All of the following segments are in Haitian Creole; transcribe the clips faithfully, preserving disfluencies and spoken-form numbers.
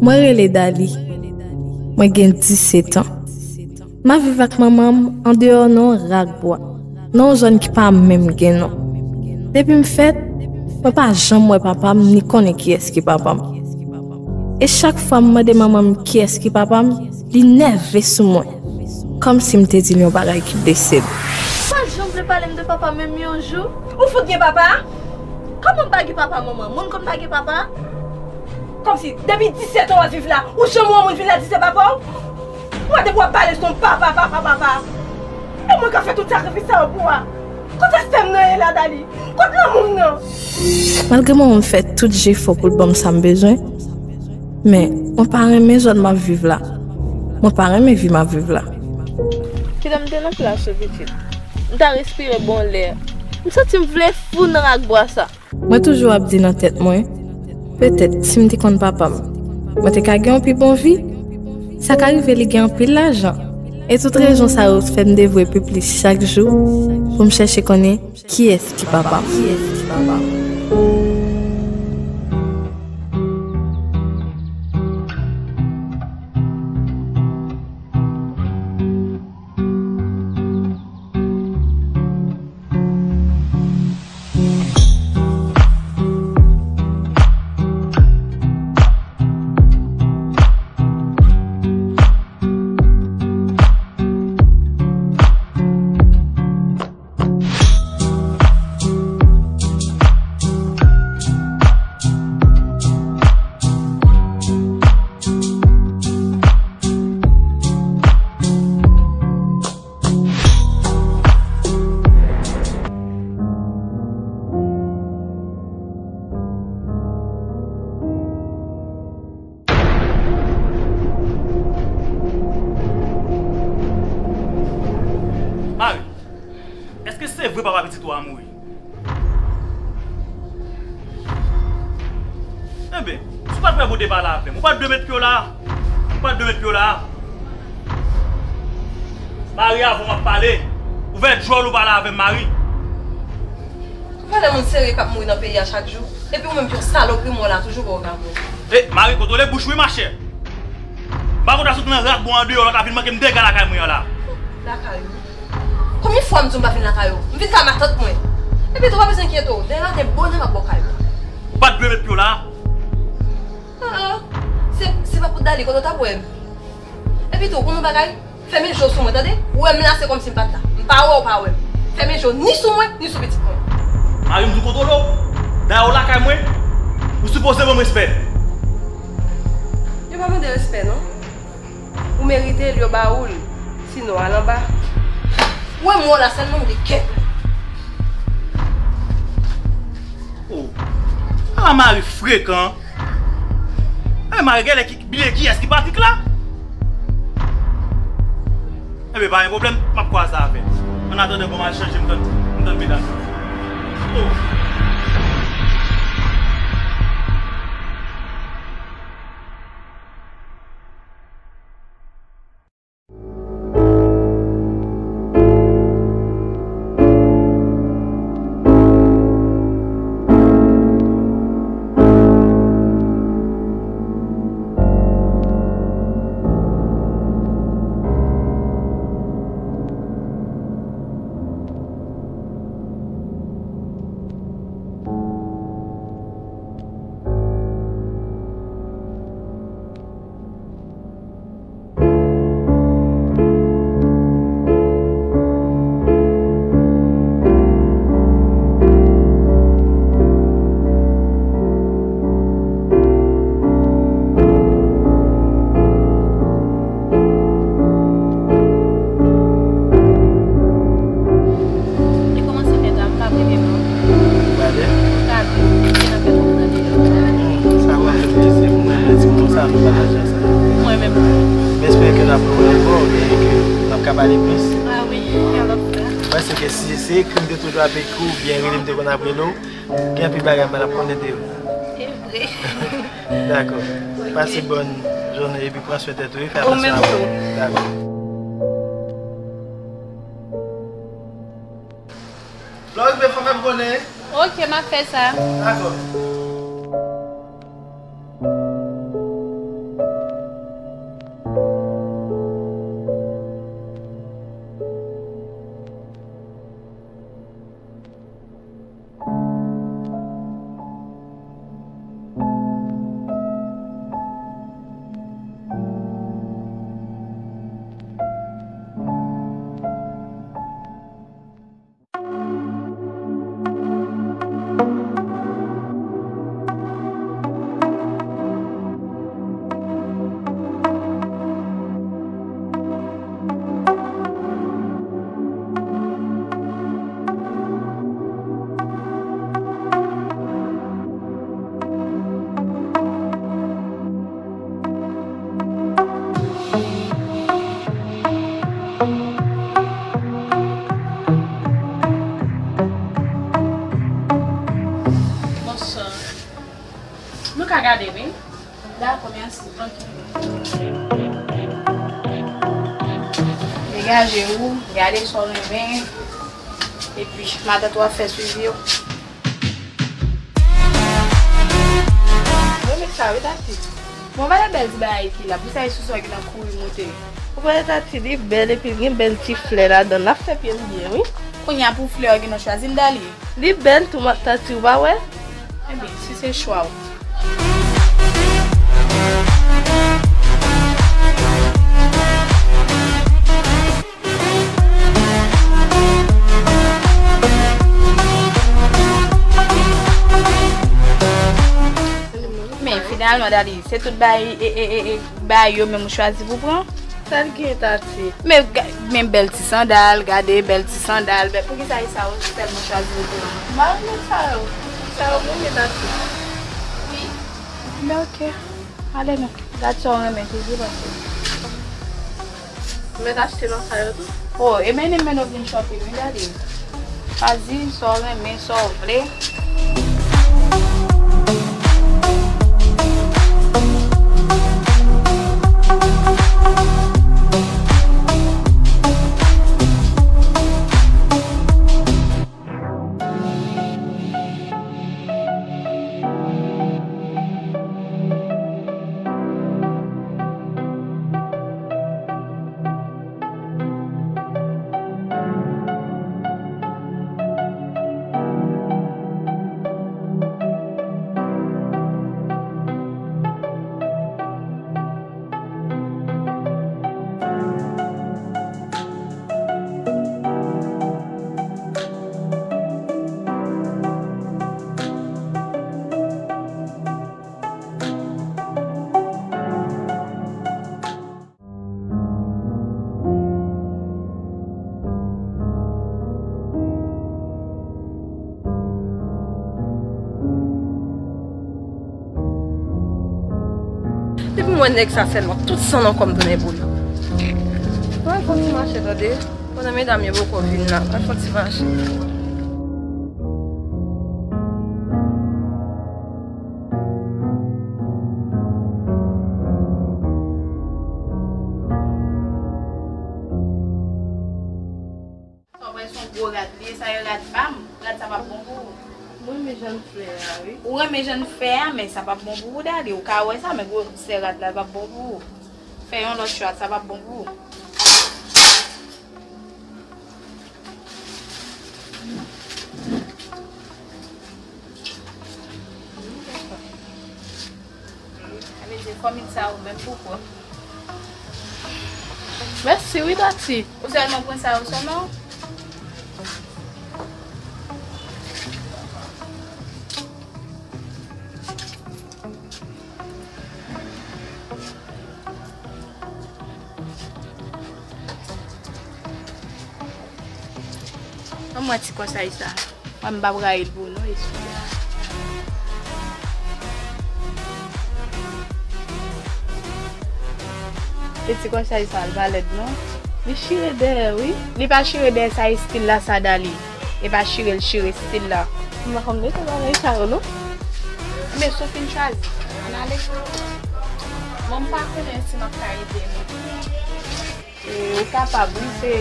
Mwen rele Dali. Mwen gen disèt an. M ap viv ak manman m andeyò nan yon rak bwa, nan yon zòn ki pa menm gen non. Depi m fèt, mwen pa janm wè papa m ni konnen kiyès ki papa m. E chak fwa m mande manman m kiyès ki papa m, li nève sou mwen, kòmsi m te di l yon bagay ki blese l. Ou pa janm vle pale m de papa m menm yon jou? Ou fout gen papa? Kòman m pa gen papa, manman? Moun konn pa gen papa? Kòmsi depi disèt an w ap viv la, ou janm wè yon moun vin la di se papa w? Ou wè depi w ap pale se yon papa, papa, papa. E mwen k ap fè tout sakrifis sa yo pou w a. Kot respè m nan ye la, Dali? Kot lanmou m nan? Malgre manman m fè tout jefò pou l ban m sa m bezwen, men mwen pa renmen zòn m ap viv la. Mwen pa renmen vi m ap viv la. Kite m te nan plas ou, pitit. M ta respire bon lè. M santi m vle fou nan rak bwa sa. Mwen toujou ap di nan tèt mwen, petèt si m te konn papa m, mwen te ka gen yon pi bon vi. Sa ka rive li gen anpil lajan. E tout rezon sa yo fè m devwe pi plis chak jou pou m chèche konnen kiyès ki papa m. Kiyès ki papa m? Mari, èske se vre papa pitit ou a mouri? Enben, si w pa t prè pou w te pale avè m, ou pa t dwe met pye w la a. Ou pa t dwe met pye w la a. Mari, avan m ap pale, ouvè djòl ou pale avè m, Mari. Ou pa wè moun serye k ap mouri nan peyi a chak jou? Epi ou menm ki yon salopri, mwen la toujou pa w ka mouri. E, Mari, kontwole bouch ou wi, machè. M pa konn ta sot nan rak bwa andeyò, w ta vin manke m dega lakay mwen an la. Lakay ou? Konbyen fwa m di w m pa vin lakay ou? M vin kay matant mwen. Epi tou, pa bezwen enkyete w, demen maten bonè m ap ba w kay mwen. Ou pa t dwe met pye w la. Ah, ah. Se, se pa pou Dali, kote w t ap wè m? Epi tou, ou konn yon bagay? Fèmen je w sou mwen, tande? Ou wè m la, se kòmsi m pa t la. M pa wè w, ou pa wè m. Fèmen je w ni sou mwen, ni sou pitit mwen. Mari, m di w kontwole w. Dayè w lakay mwen, ou sipoze ban m respè. Yo pa mande respè, non. Ou merite l, yo ba ou l. Sinon, al anba. Ou wè m wè w la, sèlman m gen kè. Oh. Ala mari frekan. E mari genlè ki bliye kiyès ki Patrick la. Enben, pa gen pwoblèm, m ap kwaze avè l. Annatandan, bon, m al chanje, m tann, m tann medam yo. Oh. Li kòmanse fè dwa, m pa premye non. Gade. Gade, se nan fè twòp nan deyò. Hmm, sa va fè plezi pou mwen, men di moun sa nou pa lajan sa. Mwen menm. M espere ke n ap wè ankò, oubyen ke n ap ka pale plis. Ah wi, yon lòt fwa. Paske si se ekri m te toujou ap ekri w, oubyen rele m te konn ap rele w, gen anpil bagay m pa t ap konnen de ou. Se vre. Dakò. Ok. Pase bòn jounen epi pran swen tèt ou, wi, fè atansyon a ou. Ou menm tou. Dakò. Lè w rive, fò fè m konnen. Ok, m ap fè sa. Dakò. Bonswa. Nou ka gade, wi. Dakò, mèsi. Ok. Degaje w, gade sa w renmen. Epi, matant ou ap fè swivi yo. Mwen renmen sa, wi, Tati. Bon, gade bèl ti bagay ki la. Pou sa, e sou sa ki nan kouri monte. Ou wè, Tati, li bèl epi l gen bèl ti flè ladan l. L ap fè pye m byen, wi. Kounye a, pou flè yo gen nan chwazi m, Dali. Li bèl tou, ma, Tati, ou pa wè? Ebyen, si se chwa w. Men, finalman, Dali, se tout bay, e, e, e, e, bay yo menm ou chwazi pou pran? Sa l gen, Tati? Men, ga-, men bèl ti sandal, gade bèl ti sandal. Bèl, poukisa e sa ou sèlman chwazi pou pran? M pa renmen sa yo. Sa yo m renmen, Tati. Wi. Men ok. Ale non. Gad sa w renmen toujou, paske. Mèt achte nan sa yo tou. Oh, e mennen men nou vin shopping, wi, gade. Chwazi sa w renmen, sa w vle. Depi m wè nèg sa sèlman, tout san nan kò m tounen pou li. Mwen fè ti mache tande. Pandan medam yo poko vin la, mwen fè ti mache. Sa w wè se yon gwo rad li ye, sa yo rad pa m. Rad sa p ap bon pou ou. Mwen renmen jan l fè a, wi. Ou renmen jan l fè a, men sa p ap bon pou ou, Dali. Ou ka wè sa, men gwosè rad la p ap bon pou ou. Fè yon lòt chwa, sa p ap bon pou ou. Sa vle di fòmil sa ou menm pou kò. Mèsi wi, Tati. Ou sèlman pran sa yo sèlman? Ban mwen ti konsèy sa. Mwen m p ap rayi l pou ou non, eswi a. E ti konsèy sa, l pa lèd non. Li chire dèyè wi. Li pa chire dèyè, sa estil la sa, Dali. E pa chire l chire, estil la. M pa konn mete bagay sa yo non. Men si w fin chwazi, ann ale. Bon, m pa konnen si m ap ka ede nou. E, ou kapab wi, se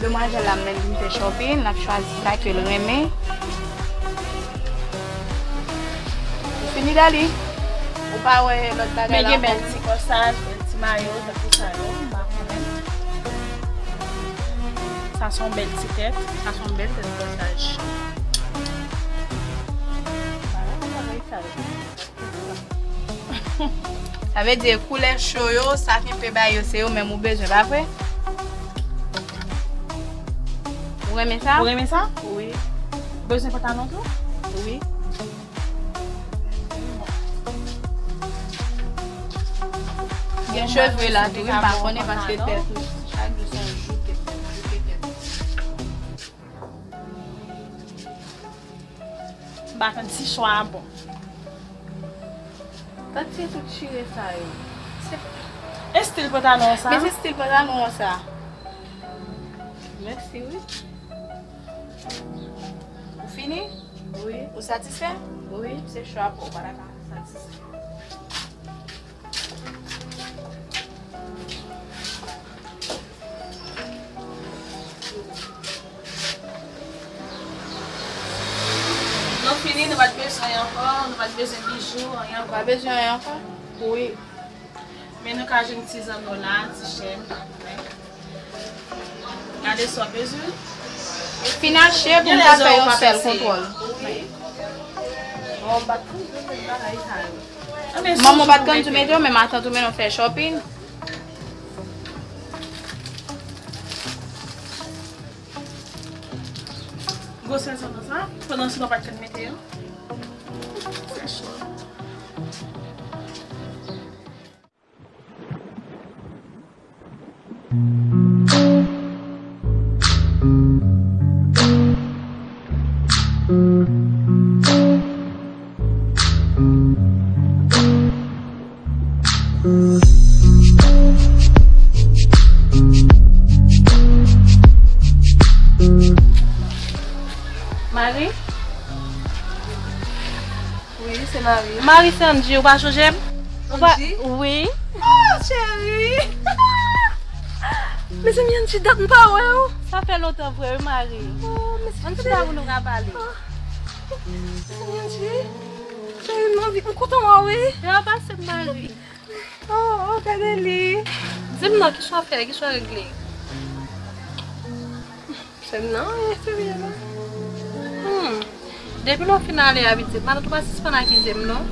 demwazèl la m mennen vin fè shopping, l ap chwazi sa ke l renmen. Ou fini, Dali? Ou pa wè lòt bagay la ankò? Men gen bèl ti kòsaj, bèl ti mayo, tankou sa yo, m pa konnen. Sa se yon bèl ti tèt. Sa se yon bèl tèt kòsaj. Sa vle di koulè cho yo, sa k enpe bay yo, se yo menm ou bezwen, pa vre? Ou renmen sa? Ou renmen sa? Wi. Ou bezwen pantalon tou? Wi. Gen cheve la tou, wi, m pa konnen paske tèt ou, chak jou se yon jouke tèt, jouke tèt. M pa konn si chwa a bon. Tati, tout chire sa yo. Se estil pantalon an sa. Men se estil pantalon an sa. Mèsi wi. Ou fini? Wi. Ou satisfè? Wi. Se chwa pa w, ou pa ta ka satisfè. Nou fini, nou pa t bezwen ankò, nou pa t bezwen bijou, anyen ankò. Nou pa bezwen anyen ankò? Wi. Men nou ka jwenn ti zanno la, ti chèn. Gade sa w bezwen. Fin achte pou m ka fè yon sèl kontwòl. Wi. Bon, m pa t konn tout bagay sa yo. Manman w pa t konn tou mete w, men matant ou mennen w fè shopping. Gwosè zanno sa, pandan se nou pa t konn mete yo. Fè cho. Mari? Wi, se Mari. Mari, se Angie, ou pa chonje m? Ou pa... Angie? Wi. Oh, cheri! Mezanmi, Angie, dat m pa wè w. Sa fè lontan vre, wi, Mari. Oh, mezanmi. Ann chita pou nou ka pale. Oh. Mezanmi, Angie. Cheri, m anvi, m kontan wè w, wi. Yo, pase m, Mari. Oh, oh, gade li. Di m non, kisa w fè, kisa w regle? Sè m nan, e serye la. Hmm. Depi lè w fin ale a, pitit, matant ou pa sispann akize m, non.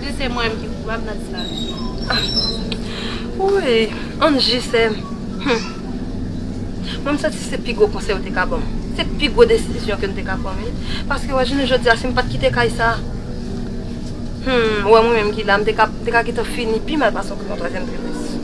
Di se mwen menm ki koupab nan sa. Ah. Wi, Angie, sè m. Hmm. Mwen, m santi se pi gwo konsèy ou te ka ban m. Se pi gwo desizyon ke m te ka pran, wi. Paske, wè, jounen jodi a, si m pa t kite kay sa, hmm, ou wè mwen menm ki la, m te ka, m te ka gentan fini pi mal pase yon twazyèm trimès.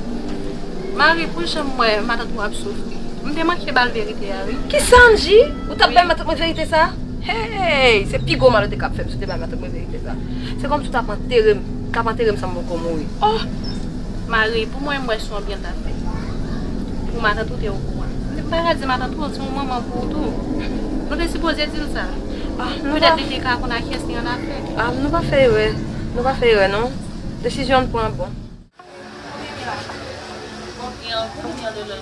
Mari, pou jan m wè matant ou ap soufri, m te manke ba l verite a, wi. Kisa, Angie? Ou t ap bay matant mwen verite sa? Hey! Se pi gwo mal ou te ka ap fè m si w te bay matant mwen verite sa. Se kòmsi w t ap antere m, t ap antere m san m poko mouri. Oh! Mari, pou mwen, m wè se yon byen l t ap fè. Pou matant ou te okouran. M pa ka di matant ou, se yon manman pou ou tou. Nou te sipoze di l sa. Ah, nou pa... Petèt li te ka konn a kiyès li annafè. Ah, nou pa fè erè. Nou pa fè erè, non. Desizyon n pran an bon. Konbyen an gou, konbyen an dola?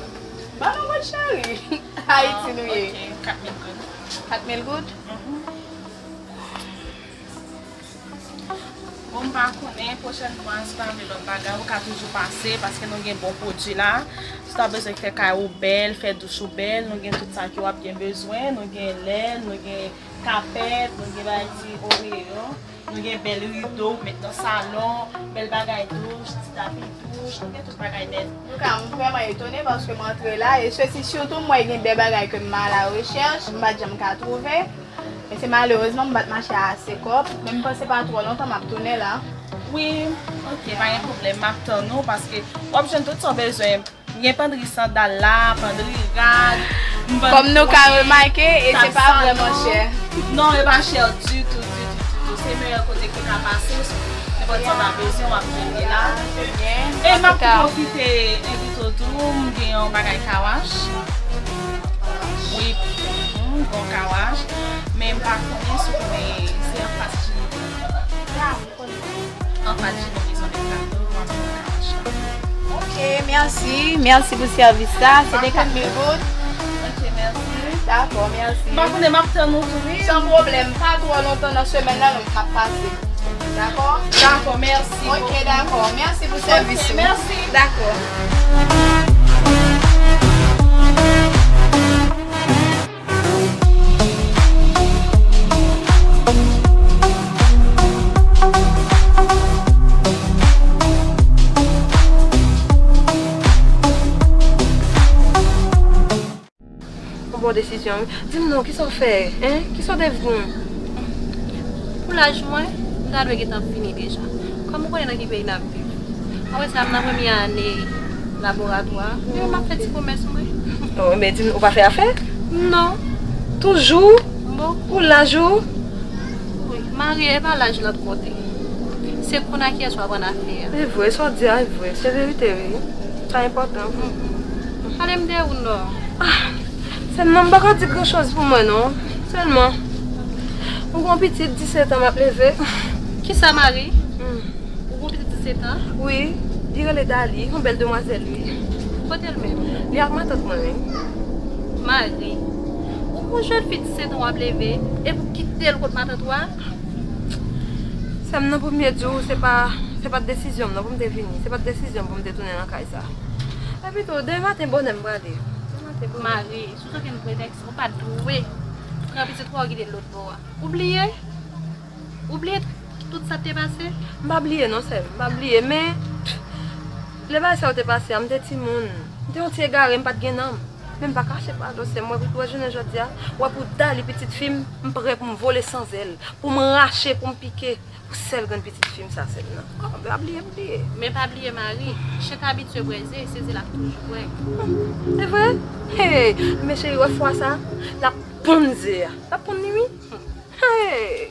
Ba nou goud, cheri. Ayiti nou ye. Ah, ok, kat mil goud. Kat mil goud? Mhm. Bon, m pa konnen, pwochèn fwa, si w ta vle lòt bagay, ou ka toujou pase, paske nou gen bon pwodui la. Si w ta bezwen fè kay ou bèl, fè douch ou bèl, nou gen tout sa ke w ap gen bezwen. Nou gen lèt, nou gen kapèt, nou gen bagay ti oreyo, nou gen bèl rido, ou met nan salon, bèl bagay douch, ti tapi douch, nou gen tout bagay nèt. Antouka, m vrèman etone paske m antre la, e sesi sitou m wè gen de bagay ke m a la rechèch, m pa t janm ka twouve. Men se malerezman, m pa t mache ase kòb, men m panse pa twò lontan m ap tounen la. Wi, ok, pa gen pwoblèm, m ap tann ou, paske w ap jwenn tout sa w bezwen. M gen pandri sandal la, pandri rad, m vann... Kòm nou ka remake, e se pa vrèman chè. Non, e pa chè ditou, ditou, ditou. Se meyè kote ke w ka pase, nenpòt sa w ta bezwen, w ap jwenn li la. E m ap pwofite envite w tou, m gen yon bagay kawach. Wi, m gen yon kawach, men m pa konnen si w konnen se anfas Jimmy. Anfas Jimmy Maison Mercato, w ap jwenn kawach la. Ok, mèsi. Mèsi pou sèvis sa. Se te kat mil goud. Ok, mèsi. Dakò, mèsi. M pa konnen, m ap tann ou tou, wi. San pwoblèm, pa twò lontan nan semèn nan, m ap pase. Dakò? Dakò, mèsi bokou. Ok, dakò. Mèsi pou sèvis ou. Ok, mèsi. Dakò. Yon bon desizyon, wi. Di m non, kisa w fè? Hein? Kisa w devni? Pou laj mwen, m ta dwe gentan fini deja. Kòm ou konnen nan ki peyi n ap viv. Apre sa, m nan premye ane laboratwa. Men m ap fè ti pwomès mwen. Oh, men di m, ou pa fè afè? Non. Toujou? Bon. Pou laj ou? Wi, Mari, e pa laj lan k konte. Se konn a kiyès w ap annafè a. E vre, sa w di a, e vre. Se verite, wi. Sa enpòtan. Mhm. Pale m de ou non. Ah, sèlman m pa ka di gran choz pou mwen non. Sèlman, Ou gon pitit disèt an m ap leve. Kisa, Mari? Hmm. Ou gon pitit disèt an? Wi, li rele Dali, yon bèl demwazèl, wi. Kote l menm? Li ak matant mwen, wi. Mari, ou gon jèn fi disèt an w ap leve, epi w kite l kot matant ou a? Sè m, nan premye di w, se pa, se pa t desizyon m nan pou m te vini. Se pa t desizyon m pou m te tounen nan kay sa. Epi tou, demen maten bonè m prale. Demen maten bonè. Mari, sou okenn pretèks, ou pa t dwe pran pitit ou a kite l lòt bò a. Ou bliye? Ou bliye tout sa k te pase? M pa bliye non, sè m. M pa bliye, men lè bagay sa yo te pase a, m te timoun. M te yon ti egare, m pa t gen nanm. Men m pa kache pa w, sè m. Wè pou, wè jounen jodi a, wè pou Dali pitit fi m, m prè pou m vole san zèl, pou m rache, pou m pike, pou sèl grenn pitit fi m sa, sè m nan. Oh, m pa bliye, m bliye. Men pa bliye, Mari, chen k abitye bwè ze, se ze l ap toujou bwè. E vre? Hey, men cheri, wè fwa sa, l ap ponn ze a. L ap ponn li, wi. Hey!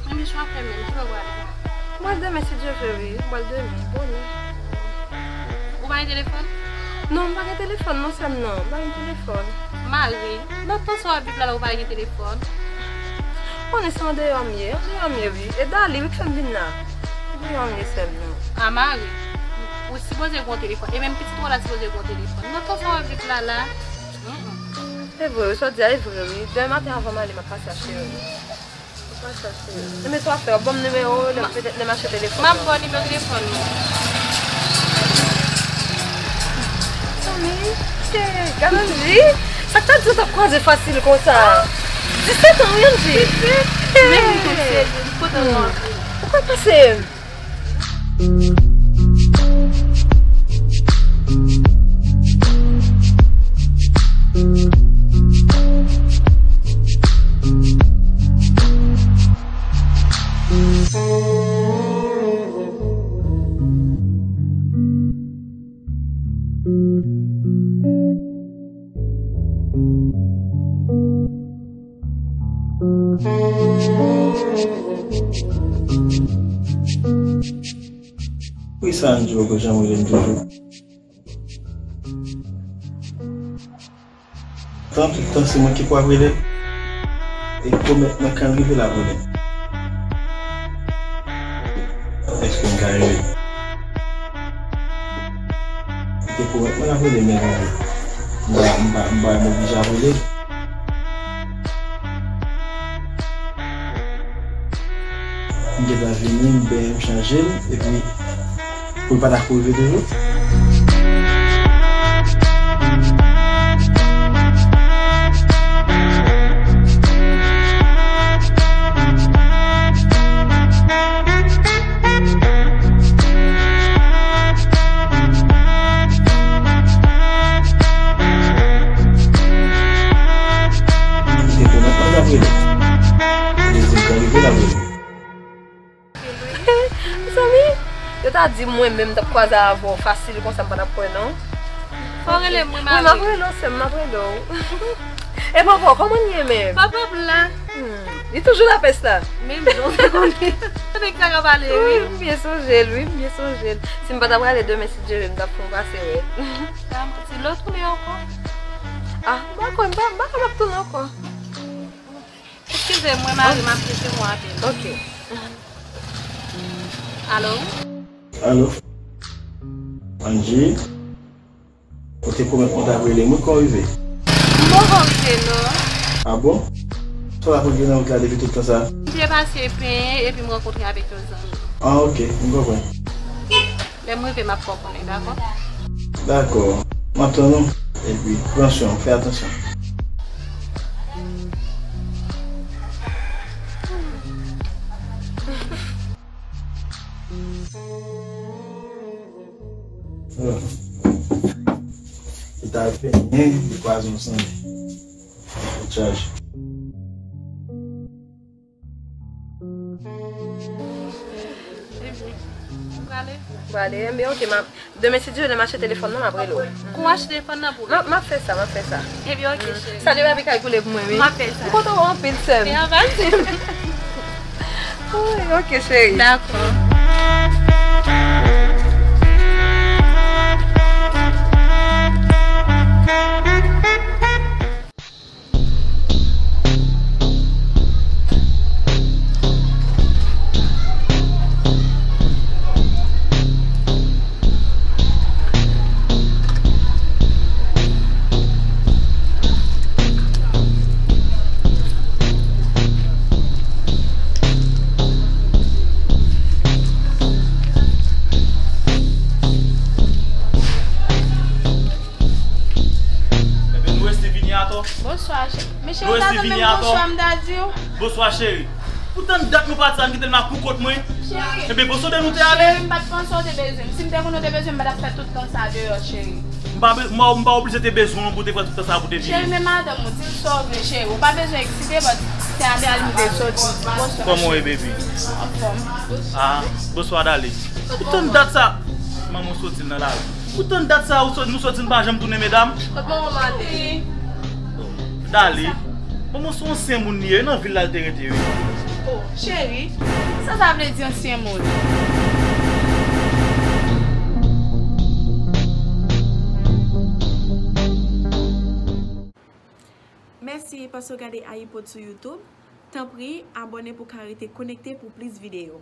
Mwen bezwen apre menm, kilè w prale? Mwen demen, si Dye vle, wi. Mwen demen, bonè. Ou pa gen telefòn? Non, m pa gen telefòn, non, sè m, non. M pa gen telefòn. Mari, nan tan sa w ap viv la, la, ou pa gen telefòn? Konnen se andeyò m ye, andeyò m ye, wi. E Dali, wi, k fè m vin la. Andeyò m ye, sè m, non. A, Mari, ou sipoze gen yon telefòn. E menm pitit ou la sipoze gen yon telefòn. Nan tan sa w ap viv la, la. Mm, mm. Se vre, wi, sa w di a, e vre, wi. Demen maten, avan m ale, m ap pase achte youn. Ou pa chache. Men sa w ap fè, w ap ban m nimewo w, lè, petèt lè m achte telefòn nan. M ap ba w nimewo telefòn mwen. Zanmi, gade Angie. Sa k ta di w t ap kwaze fasil konsa? Disèt an, wi, Angie. Pitit. Men m konn serye, m kontan wè w. Ou ka pase m? Wi, Sandro, ke janm rele m toujou. Tan tout tan, se mwen ki pral rele l. E pwomèt mwen, kan l rive, l ap rele m. Èske m ka rele l? Li te pwomèt mwen l ap rele m lè l rive. M pa, m pa, m pa, m oblije ap rele l. M gentan vini, m benyen, m chanje l, epi pou l pa ta kou rive toujou. Li te pwomèt mwen l ap rele. Dezyèm tan rive, l Mezanmi, yo ta di mwen menm t ap kwaze avè w fasil konsa, m pa t ap kwè non. Fò w rele m, wi, m ap rele w, sè m, m ap rele w. E papa, kòman l ye menm? Papa m la. Hmm. Li toujou lapès la? Menm jan w te konnen. Nèg sa ka pale, wi. Wi, m byen sonje l, wi, m byen sonje l. Si m pa ta prale demen, si Dye vle, m t ap fè yon pase wè l. Ti lè w tounen ankò? Ah, m pa kwè, m pa, m pa ka m ap tounen ankò. Eskize m, mwen mari m ap kesevwa apèl. Ok. Alo? Alo? Angie? Ou te pwomèt mwen w t ap rele m, wi, kò w rive? M poko rive, non. Ah bon? Sa w t ap regle nan wout la depi tout tan sa a? M te pase penyen epi m rankontre avèk yon zanmi. Ah, ok, m konprann. Lè m rive, m ap fè w konnen, dakò? Dakò. M ap tann ou. Epi, pran swen w, fè atansyon. Li ta al penyen, li kwaze yon zanmi. Kout chaj. Ou prale? Prale, enben, ok, m ap, demen, si Dye vle, m achte telefòn nan, m ap rele w. Kou w achte telefòn nan pou ou? M ap, m ap fè sa, m ap fè sa. Ebyen, ok, cheri. Salye papi kay koule pou mwen, wi. M ap fè sa. M kontan wè w anpil, sè m. E anpil. Wi, ok, cheri. Dakò. Enben, nou resi vini atò. Bonswa, cheri. Men cheri, ou ta tande m bonswa m ta di w? Bonswa, cheri. Pou tann dat nou pati sa, n kite l nan pou kont mwen. Cheri. Enben, bon, sonde nou te ale. Cheri, m pa t panse w te bezwen m. Si m te konnen w te bezwen m, m pa t ap fè tout tan sa deyò, cheri. M pa be-, m pa, m pa oblije te bezwen w pou te pran tout tan sa pou te vini. Cheri, men madanm ou, di l sa w vle, cheri. Ou pa bezwen eksite, but se a de a li m te soti. Bonswa. Kòman w ye, baby? Anfòm. Ah, bonswa, darling. Pou tann dat sa, manman w soti nan lari. Pou tann dat sa, ou sot-, nou soti, n pa janm tounen, medam. Kot manman w ale? Dale. Manman w se yon ansyen moun li ye, nan vil la l te rete, wi. Oh, cheri, sa sa vle di ansyen moun? Mèsi paske w gade iPod sou YouTube. Tanpri, abòne pou w ka rete konekte pou plis videyo.